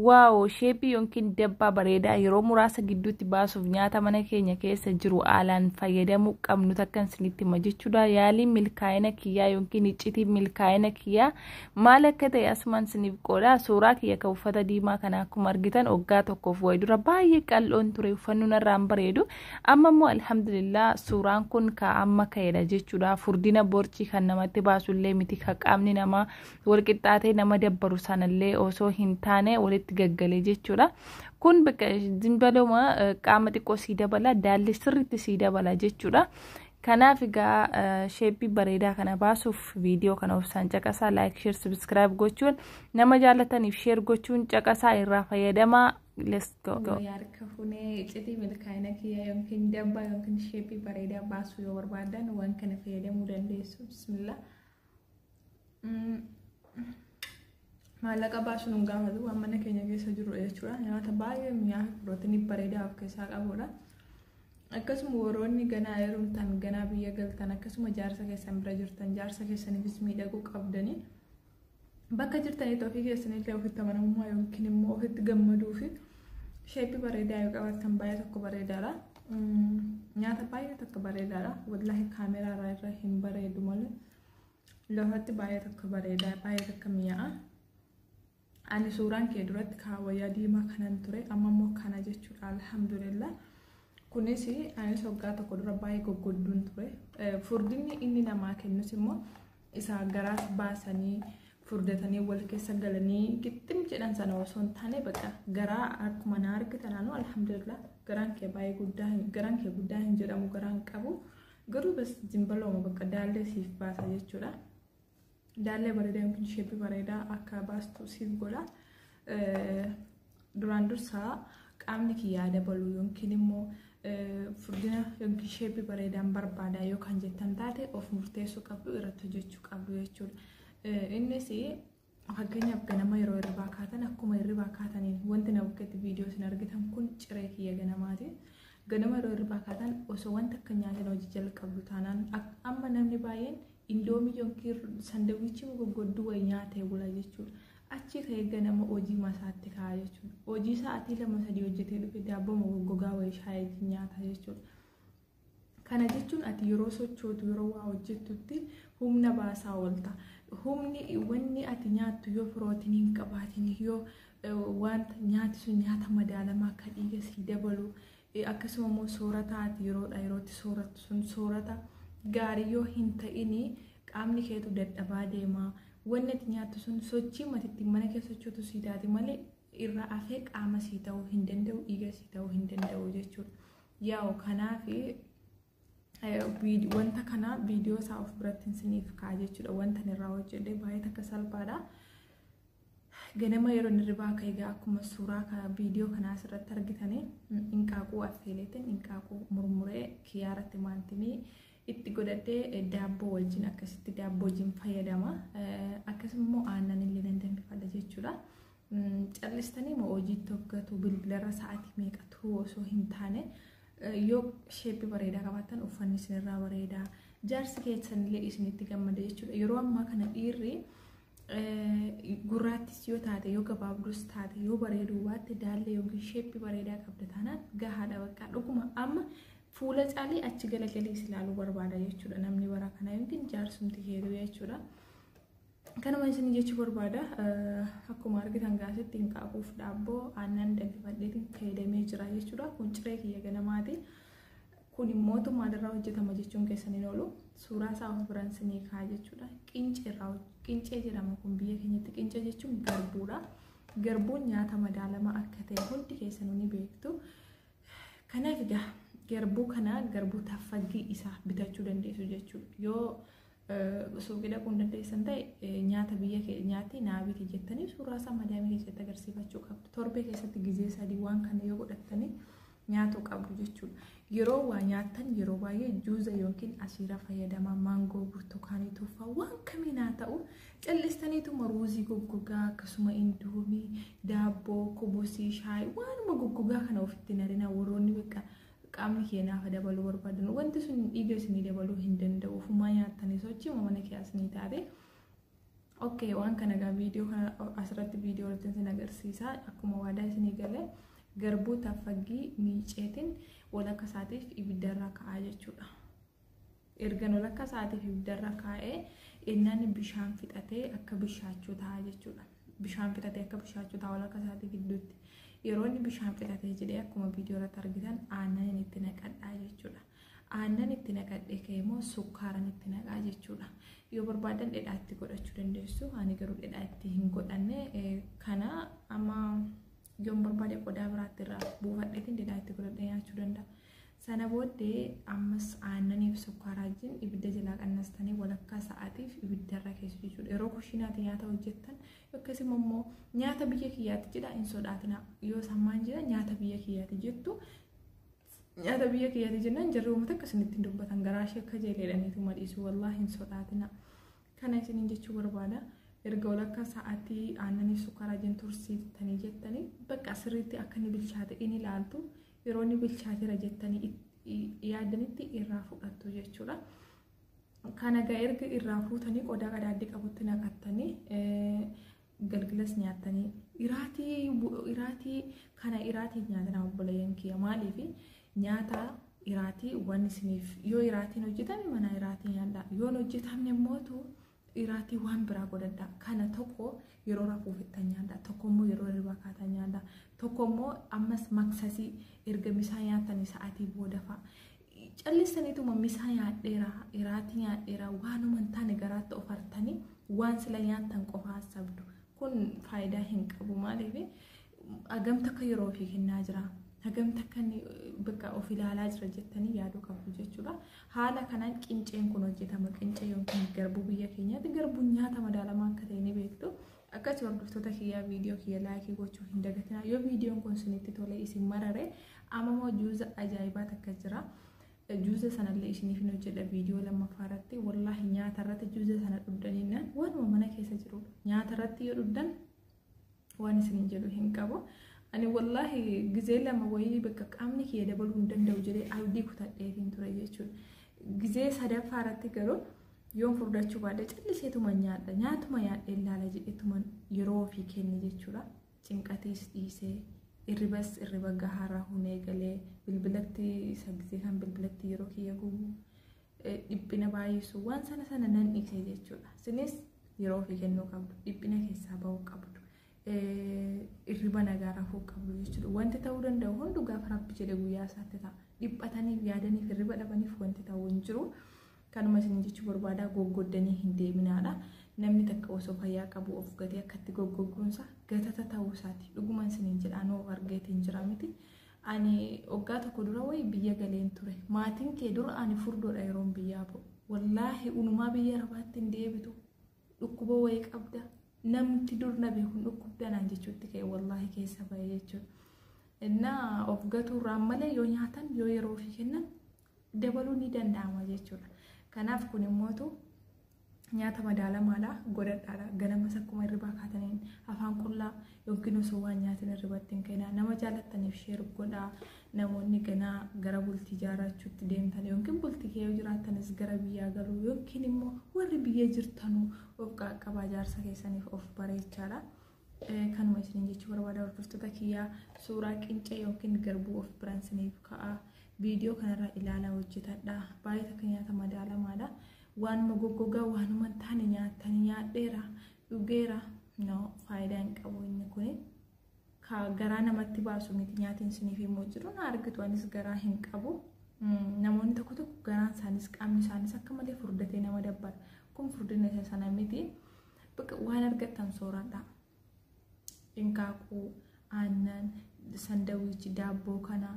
Wow, shape yookiin dabbaa bareedaa yeroo muraasa gidduutti baasuuf nyaata mana keenya keessa jiru haalaan fayyadamuu qabnu takkan isinitti hima jechuudha. Yaaliin milkaa'ina kiyyaa yookiin iccitiin milkaa'ina kiyyaa maal akka ta'e asumaan isiniif qooda. Suuraa kiyya kan uffata diimaa kana akkuma argitan waggaa tokkoof wayi dura baay'ee qal'oon ture, uffanni narraan bareedu. Amma immoo alhamdulillah, suuraan kun ka amma ka'edha jechuudha. Furdina borcii kan namatti baasullee miti, ka qaamni namaa walqixxaatee nama dabbaru sanallee osoo hin taane walitti gaggalee jechuudha. Kun bakka zimbaluma qaama xiqqoo sii dabala, daalli sirriitti sii dabala jechuudha. Kanaaf egaa shape bareedaa kana baasuuf viidiyoo kana obsaan caqasaa, like, share, subscribe gochuun, nama jaallataniif share gochuun caqasaa, irraa fayyadamaa. Let's go. Harka fuunee, iccitii milkaa'ina kiyyaa yookiin dabbaa yookiin shape bareedaa baasuu yoo barbaadan waan kana fayyadamuu dandeessu. Bismillah. Maallaqa baasuun hin gaafatu, waan mana keenya keessa jiru jechuudha. Nyaata baay'ee mi'aa fi pirootinii bareedaa of keessaa qabudha. Akkasuma warroonni ganaa heerumtan, ganaa biyya galtan, akkasuma jaarsa keessan bira jirtan, jaarsa keessaniifis miidhaguu qabdanii. Bakka jirtanitti ofii keessanillee ofitti amanamummaa yookiin immoo ofitti gammaduu fi shape bareedaa yoo qabaattan baay'ee tokko bareedaadha. Nyaata baay'ee tokko bareedaadha. Wallaahi kaameraa irra hin bareedu malee lafatti baay'ee tokko bareedaa, baay'ee tokko mi'aa'a. Ani suuraan kee duratti kaawwayyaa diimaa kanan ture, amma immoo kana jechuudha, alhamdulillah. Kunis anis waggaa tokko dura baay'ee goggodduun ture. Furdinni inni namaa kennus immoo isa garaas baasanii furdatanii wal keessa galanii qixxim jedhan sana osoo hin taane, bakka garaa akkuma na argitan anu alhamdulillah, garaan kee baay'ee guddaa, garaan kee guddaa hin jedhamu, garaan qabu garuu bas jimbalooma bakka daallee siif baasa jechuudha. Daallee bareedaa yookiin shape bareedaa akka baastu siif godha. Duraan dursaa qaamni kiyyaa dabalu yookiin immoo furdina yookiin shape bareedaan barbaada yoo kan jettan taate, of murteessuu qabdu, irratti hojjechuu qabdu jechuudha. Innis fakkeenyaaf ganama yeroo hirribaa kaatan, akkuma hirribaa kaataniin, wanti na bukkeetti viidiyoo isin argitan kun ciree kiyya ganamaati. Ganama yeroo hirribaa kaatan osoo wanta akka nyaatin hojii jalqabdu taanaan, amma namni baay'een Indomie yookiin sandwich goggodduu wayii nyaatee bula jechuudha. Achi ka'ee ganama hojii masaatti ka'a jechuudha. Hojii sa'aatii 2 3 hojjetee dhufe daabboo goggogaa wayii shaayii nyaata jechuudha. Kana jechuun ati yeroo sochootu, yeroo waa hojjettutti humna baasaa oolta. Humni wanni ati nyaattu yoo pirootinii hin qabaatin, yoo wanta nyaati sun nyaata madaalamaa akka dhiiga sii dabalu, akkasuma immoo soorata ati yeroodha yerootti soorattu sun soorata gaarii yoo hin ta'ini, qaamni keetu dadhabaa deema. Wanni ati nyaattu sun sochii matitti mana keessa sochootu sii taate malee irraa hafee qaama sii ta'uu hin danda'u, dhiiga sii ta'uu hin danda'u jechuudha. Yaa'u kanaaf wanta kana viidiyoo isaa of biratti isiniif ka'a jechuudha. Wanta irraa hojjedhe baay'ee takka salphaadha. Ganama yeroo inni hirribaa ka'e egaa akkuma suuraa viidiyoo kanaa asirratti argitanii, inqaaquu affeeleetiin, inqaaquu murmuree kiyyaaratti maantinii itti godhadhee daabboo wajjin akkasitti daabboo wajjin fayyadama. Akkasuma immoo aannan illee nan danfifadha jechuudha. Callistanii moo hojiitti hoggatu bilbilarra sa'aatii meeqa turuu osoo hin taane, yoo shape bareedaa qabaattan uffanni isinirraa bareedaa. Jaarsi keessanillee isinitti gammada jechuudha. Yeroo ammaa kana dhiirri gurraattis yoo taate, yoo gabaabdus taate, yoo bareeduu baatte, daallee yookiin shape bareedaa qabda taanaan gahaadha bakka. Dhuguma amma fuula caalii achi galagalee ilaaluu barbaada jechuudha namni bara kana yookiin jaarsumti keetuu jechuudha. Kanuma isin jechuu barbaada. Akkuma argitan gaasitti hinqaaquuf daabboo aannan danfifadheetiin fayyadamee jira jechuudha. Kun ciree kiyya ganamaati. Kun immoo maalirraa hojjetama jechuun keessan hin oolu. Suuraa isaa of biraan sinii kaa'a jechuudha. Qincee jedhama kun biyya keenyatti. Qincee jechuun garbuudha. Garbuun nyaata madaalamaa akka ta'e hundi keessanuu ni beektu. Kanaaf egaa garbuu kana, garbuu taffaggii isaa bitachuu dandeessu jechuudha. Yoo suuqii dhaquu hin dandeessan ta'e, nyaata biyya nyaatti naa biti jettanii suuraa isaa madaamii keessatti agarsiifachuu qabdu. Torbee keessatti gizee 3 waan kana yoo godhattanii nyaatuu qabdu jechuudha. Yeroo waa nyaattan yeroo baay'ee juuza yookiin asiira fayyadamaa, maangoo, burtukaanii, tuffaa, waan kamiin haa ta'u, callistaniituma ruuzii goggogaa, akkasuma Indomie, daabboo, kubusii, shaayii, waanuma goggogaa kana ofitti narina. Warroonni bakka qaamni keenyaaf dabaluu barbaadan, wanti sun dhiiga isinii dabaluu hin danda'u. Ofumaa nyaattanii sochii mana keessanii taate. Okay, waan kana egaa viidiyoo kana asirratti viidiyoo irratti isin agarsiisa. Akkuma waadaa isinii galee garbuu tafaggii miiceetiin walakka isaatiif ibiddarra kaa'aa jechuudha. Ergan walakka isaatiif ibiddarra kaa'ee innaan bishaan fixatee akka bishaachuu ta'a jechuudha. Bishaan fixatee akka bishaachuu ta'a walakka isaatii gidduutti. Yeroo inni bishaan fixatee jedhee akkuma viidiyoo irratti argitan aannan itti naqadhaa jechuudha. Aannan itti naqadhee ka'e immoo sukkaaran itti naqaa jechuudha. Yoo barbaadan dhedhaa itti godhachuu dandeessu. Ani garuu dhedhaa itti hin godhanne. Kana amma yoon barbaade qodaa biraatti irraa buufadheetiin dhedhaa itti godhadhee nyaachuu danda'a. Sana booddee ammas aannaniif sukkaaraa wajjin ibidda jalaa qannastanii walakkaa sa'aatiif ibiddarra keessu jechuudha. Yeroo kushinaatti nyaata hojjettan akkasuma immoo nyaata biyya kiyyaatti jedha hin sodaatina. Yoo sammaan jira nyaata biyya kiyyaatti jettu, nyaata biyya kiyyaatti jennaan jarri uummata akka isinitti hin dubbatan, garaa ishee akka jeeleedhaniitu dhiisu, wallaahi hin sodaatina. Kana isiniin jechuu barbaada. Erga walakkaa sa'aatii aannaniif sukkaaraa wajjin tursiiftanii jettanii bakka sirriitti akka inni bilchaate in ilaaltu. Yeroo inni bilchaateera jettanii yaadanitti irraa fudhattu jechuudha. Kana egaa erga irraa fuutanii qodaa qadaaddii qabutti naqattanii galgalas nyaattanii iraatii kana iraatiin nyaatan obboleeyyan kiyya. Maaliif nyaata iraatii waan isiniif yoo iraatiin hojjetame mana iraatii nyaadha, yoo hojjetamne immoo iraatii waan biraa godhadha. Kana tokko yeroo rafuuf ittan nyaadha, tokko immoo yeroo hirribaa kaatan nyaadha, tokko immoo ammas maksasii erga misaa nyaatanii sa'aatii booda fa'a. Callistaniituma misaa nyaadheera, iraatii nyaadheera, waanuma hin taane garaatti ofartanii waan sila nyaattan qofaa haasabdu. Kun faayidaa hin qabu. Maaliif hagamta akka yeroo ofii kennaa jira, hagamta akka inni bakka of ilaalaa jira jettanii yaaduu qabdu jechuudha. Haala kanaan qinceen kun hojjetama. Qincee yookiin garbuu biyya keenyaatti garbuun nyaata madaalamaa akka ta'e ni beektu. Akkasii hordoftoota kiyyaa, viidiyoo kiyya like gochuu hin dagatinaa. Yoo viidiyoon kun isinitti tole, isin marare, amma immoo juuza ajaa'ibaa takka jira. Juuza sanallee isiniif hin hojjedha viidiyoo lammaffaa irratti. Wallaahi nyaata irratti juuza sana dhugdaniinaan waanuma mana keessa jirudha. Nyaata irratti yoo dhugdan waan isiniin jedhu hin qabu. Ani wallaahi gizee lama wayii bakka qaamni kiyya dabaluu hin danda'u jedhee abdii kutadheetiin ture jechuudha. Gizee sadaffaa irratti garuu yoon furdachuu baadhe calliseetuma nyaadha. Nyaatuma nyaadhee ilaala jedheetuma yeroo ofii kenne jechuudha. Cinqatiis dhiisee, irribas irriba gahaarraa hunee galee, bilbilatti isa gizee kan bilbilatti yeroo kiyya gubu, dhiphina baay'isu, waan sana sana nan dhiise jechuudha. Isinis yeroo ofii kennuu qabdu, dhiphina keessaa bahuu qabdu, irriba nagaa rafuu qabdu jechuudha. Wanti ta'uu danda'u hundu gaafa Rabbi jedhe guyyaa isaatti ta'a. Dhiphataniif, yaadaniif, irriba dhabaniif wanti ta'u hin jiru. Kanuma isin jechuu barbaada, goggoddanii hin deeminaadha. Namni takka osoo fayyaa qabu of gatee akkatti goggogguunsa gatata ta'uu isaati. Dhuguma isiniin jedha, anoo argeetiin jira miti. Ani waggaa tokko dura wayi biyya galeen ture. Maatiin kee dura ani furdoodha yeroon biyyaa ba'u. Wallaahi unumaa biyya arabaatti hin deebitu. Dhukkuba wayii qabda. Namti dur na beeku dhukkubda naan jechuutti ka'e, wallaahi keessa ba'e jechuudha. Innaa of gatuurraan malee yoo nyaatan, yoo yeroo ofii kennan dabaluu ni danda'ama jechuudha. Kanaaf kun immootu nyaata madaalamaadha godhadhaadha. Ganamas akkuma hirribaa kaataniin afaan qullaa yookiin osoo waan nyaatin hirribatti hin kennaa. Nama jaallattaniif share godhaa. Namoonni ganaa gara bultii ijaarrachuutti deemtan yookiin bultii kee yoo jiraattanis gara biyyaa galuu yookiin immoo warri biyya jirtanuu of qaqqabaa, jaarsa keessaniif of bareechaadha. Kanuma isiniin jechuu barbaada hordoftoota kiyyaa, suuraa qincee yookiin garbuu of biraan isiniif ka'a. Viidiyoo kanarraa ilaalaa hojjetadha. Baay'ee takka nyaata madaalamaadha. Waanuma goggogaa, waanuma hin taane nyaatanii nyaadheera, dhugeera, no, faayidaa hin qabu inni kuni. Ka garaa namatti baasu miti nyaatiin isiniif immoo jiru na argitu, anis garaa hin qabu. Namoonni tokko tokko garaan isaanis qaamni isaanis akka malee furdatee nama dabbara. Kun furdina isa sana miti. Bakka waan argattan sooradha. Inqaaquu, aannan, sandawiichi, daabboo kana,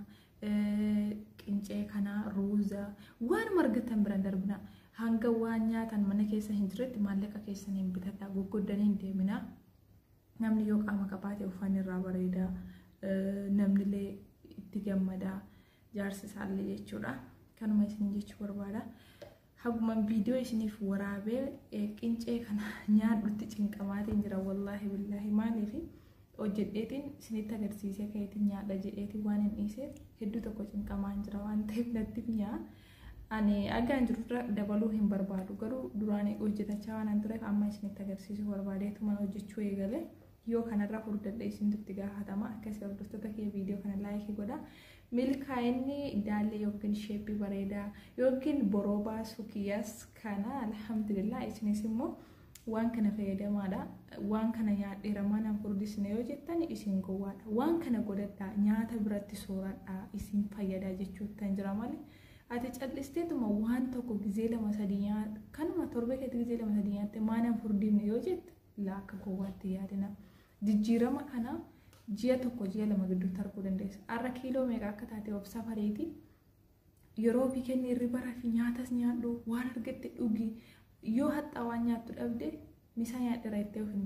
qincee kana, ruuza, waanuma argattan bira darbina. Hanga waan nyaatan mana keessa hin jirretti maallaqa keessan hin bitadha. Goggoddanii hin deemina. Namni yoo qaama qabaate uffanni irraa bareeda. Namnillee itti gammada. Jaarsi isaallee jechuudha. Kanuma isin jechuu barbaada. Haguma viidiyoo isiniif waraabee qincee kana nyaadhutti cinqamaatiin jira, wallaahi billaahi. Maaliif hojjedheetiin isinitti agarsiisee ka'eetiin nyaadha jedheetiin waan hin dhiiseef hedduu tokko cinqamaan jira waan ta'eef natti mi'aa. Ani agaan jirurra dabaluu hin barbaadu, garuu duraan hojjetachaa waan tureef amma isinitti agarsiisuu barbaadeetu mana hojjechuu eegale. Yoo kanarra furdadhe isintu itti gaafatama. Akkasii hordoftoota kee, viidiyoo kana like godha. Milkaa'inni daallee yookiin shape bareedaa yookiin boroo baasuu kiyyaas kana, alhamdulillah. Isinis immoo waan kana fayyadamaadha. Waan kana nyaadheera, mana furdisne yoo jettan isin gowwaadha. Waan kana godhadhaa, nyaata biratti sooradhaa, isin fayyadaa jechuuttan jira malee. Ati callisteetuma waan tokko gizee lama sadii nyaata, kanuma torbee keetti gizee lama sadii nyaatte maana furdifne yoo jette, laa, akka gowwaatti yaadina. Jijjiirama kana ji'a 1, ji'a 2 gidduutti arguu dandeessa. Har'a kiiloo meeqa akka taate of safareeti. Yeroo ofii kenni, hirriba rafi, nyaatas nyaadhu, waan argatte dhugi. Yoo haxxaa waan nyaattu dhabde, misaa nyaadheera jettee of hin